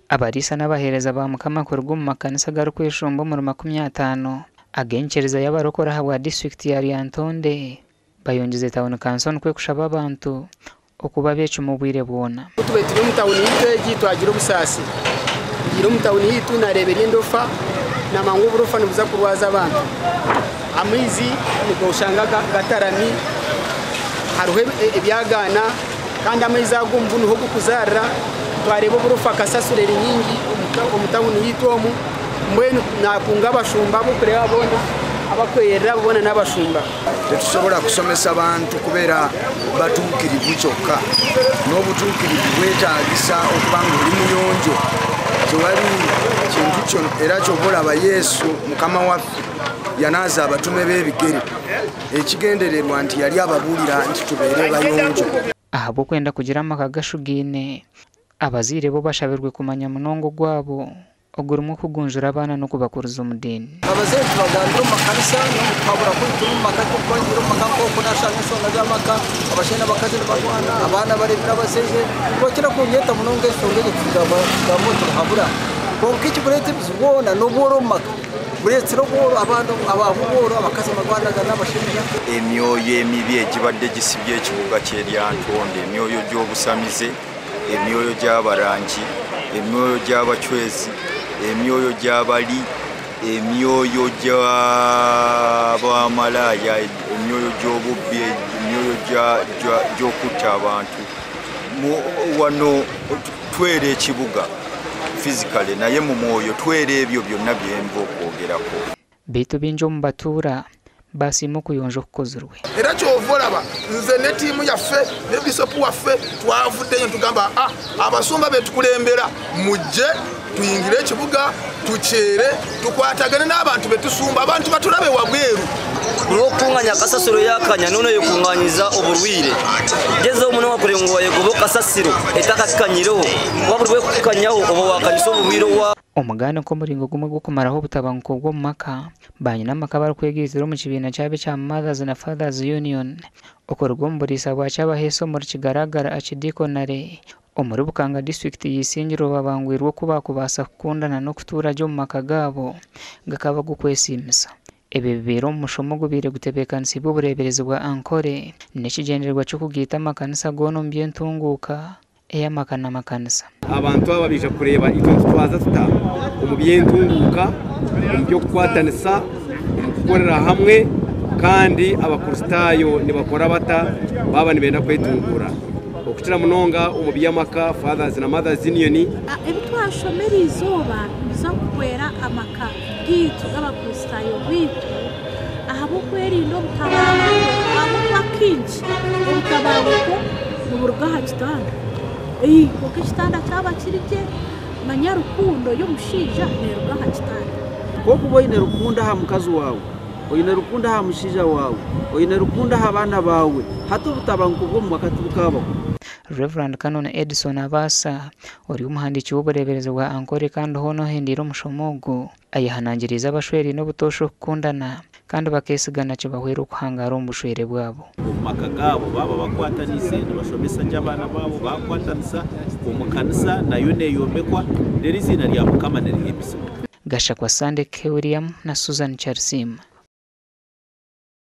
Abariisa n'abaheereza ba Mukama kuruga omu makanisa agarikweshumba omuri 50 ag'enyikiriza y'abarokore ahabwa disiturikiti ya Lyantonde bayongize tauni kanso nikwo kushaba abantu okuba abeecumi obwire bwona. Ku tubaire turi omu tauni yaitu egi twagira obusaasi. Ngiire omu tauni yaitu naareeba eri endofa, naamanya ngu oburofa nibuza kurwaza abantu. Amaizi nigoshanga gatarami, hariho ebyagaana kandi amaizi ago omubu niho gurikuzaarira. Twareeba oburofa kasasiro eri nyingi omu tauni yaitu omu. Mbwenu naakunga abashumba abu orikureeba boona abakweyerera abo boona n'abashumba. Tetusobola kusomesa bantu kubeera batuukirivu kyokka. N'obutuukirivu bwetaagisa okuba nga oli muyonjo. Tewali kintu kyona era kyova olaba Yesu Mukama waffe yanaaza abatume be ebigere. Ekigendererwa nti yali ababuulira nti tubeere bayonjo. Ahabw'okwenda kugira amaka gashugaine, abazaire bo bashabirwe kumanya munonga ogwabo ogurimu okugunjura abaana n'okubakuriza omu diini. Abazaire tubagambira omu makanisa n'omu kuhabura kwaitu omu maka tukongera omu maka nk'oku nashanga enshonga z'amaka abashaija n'abakazi nibarwana abaana barebire abazaire nibakira kunyeta munonga enshonga egyo tugamba tubahabura kwonka ekikureeta ebizibu bwona n'obworo omu maka bureetsire obworo abaana obworo abakazi nibarwanagana n'abashaija. Emyoyo emibi egibadde gisibye ekibuga ky'e Lyantonde, emyoyo gy'obusamize, emyoyo gy'abarangi, emyoyo gy'abacwezi, emyoyo gy'abali, emyoyo gy'abamalaaya, emyoyo gy'obubbi, emyoyo gy'okutta abantu. Wano twera ekibuga physically naye mu mwoyo twera ebyo byonna byenva okwogerako. Beitu baingi omu batuura basiima okuyonja okukozirwe. Era kyova olaba nze ne ttiimu yaffe ne bisopu waffe twavuddeyo ntugamba ah, abasumba betukulembera mujje tuyingire ekibuga tukyere tukwatagane n'abantu betusumba abantu batulabe wabweru. N'okukunganya kasasiro yakanya nono yekunganyiza oburwire gezeho munonga kureba ngu wayegoba kasasiro etakakikanyireho kuba buri bwekukukanyaho oba wakanyisa oburwire owa. Omugaane nk'omuringo gumwe gw'okumaraho obutabanguko bw'omu maka, banyina amaka barikwegaitira omu kibiina kyabo ekya Mothers na Fathers Union okuruga omu buriisa bwa Kyabaheesi omuri Kigaragara Archidiaconate omuri Bukanga disiturikiti y'Isingiro babangwirwe oku baakubaasa kukundana n'okutuura gye omu maka gaabo gakaba ag'okwesiimisa. Ebi bibaire omu mushomo ogubaire gutebeekanisiibwe obureeberezi bwa Ankole n'ekigyendererwa ky'okugaita amakanisa goona omu by'entunguuka ey'amaka n'amakanisa. Abantu aba baija kureeba itwe nitutwaza tuta omu by'entunguuka, omu by'okukwatanisa, omu kukorera hamwe kandi Abakristaayo nibakora bata baaba nibenda kwetunguura okukira munonga omu by'amaka Fathers na Mothers Union. Ebi twashoma eri izooba nibiza kuhwera amaka gaitu g'Abakristaayo baitu ahabw'okwerinda obutabanguko ahabw'okuba kaingi obutabanguko niburuga aha kitanda. Kwonka ekitanda kyaba kiri gye, manya rukundo y'omushaija neeruga aha kitanda. Ku orikuba oine rukundo aha mukazi waawe, oine rukundo aha mushaija waawe, oine rukundo aha baana baawe, hati obutabanguko bw'omu maka tibukabaho. Rev. Canon Edson Abaasa ori omuhandiiki w'obureeberezi bwa Ankole kandi hoona ohendeire omushomo ogu, ayehanangiriize abashweraine obutoosha okukundana kandi bakeesigana kibahwera okuhangaara omu bushwere bwabo. Omu maka gaabo baaba bakwataniise nibashomesa gye abaana baabo, baakwatanisa omu kanisa nayo neeyombekwa, reero eiziina rya Mukama nirihimbisibwa. Gashakwa Sunday K. William na Susan Charisiima.